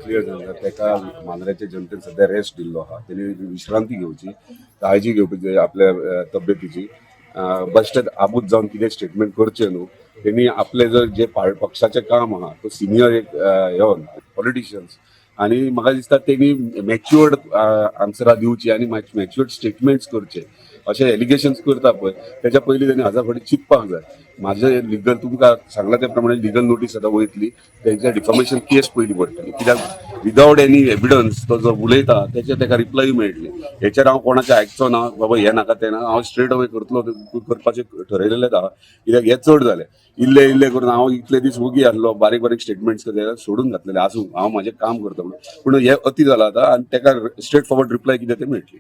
Clear सांगता, तेका मांद्र्याच्या जनतेन सध्या रेस्ट दिल्लो आहा. तेणी विश्रांती घेवची, काळजी घेवपाची आपल्या तब्येतीची. बेश्टेच आबूज जावन कितें स्टेटमेंट करचें न्हू. तेणी आपले जर जे पक्षाचें काम आहा, तो सिनियर एक ह्यो पॉलिटिशियन्स आनी म्हाका दिसता तेणी मॅच्युअर्ड आन्सरां दिवची आनी मॅच्युअर्ड स्टेटमेंट्स करचे. अशे एलिगेशन्स करता पळय, तेच्या पयलीं तेणी हजार फावटी चिंतपाक जाय. माझे लिगल, तुमकां सांगला त्या प्रमाणे लिगल नोटीस आतां वयतली. तेंच्या डिफॉमेशन केस पयली पडटली, कित्याक विदावट एनी एविडन्स तो जो उलयता तेचे तेका रिप्लाय मेळटली. हेचेर हांव कोणाचें आयकचो ना बाबा, हें नाका तें ना. हांव स्ट्रेट अवे करतलो, करपाचें ठरयलेलेंच आहा, कित्याक हें चड जालें. इल्ले इल्ले करून हांव इतले दीस वोगी आसलो, बारीक बारीक स्टेटमेंट्स सोडून घातलेले, आसूं, हांव म्हाजें काम करता म्हणून. पूण हें अती जालां आतां आनी तेका स्ट्रेट फॉरवर्ड रिप्लाय कितें तें मेळटली.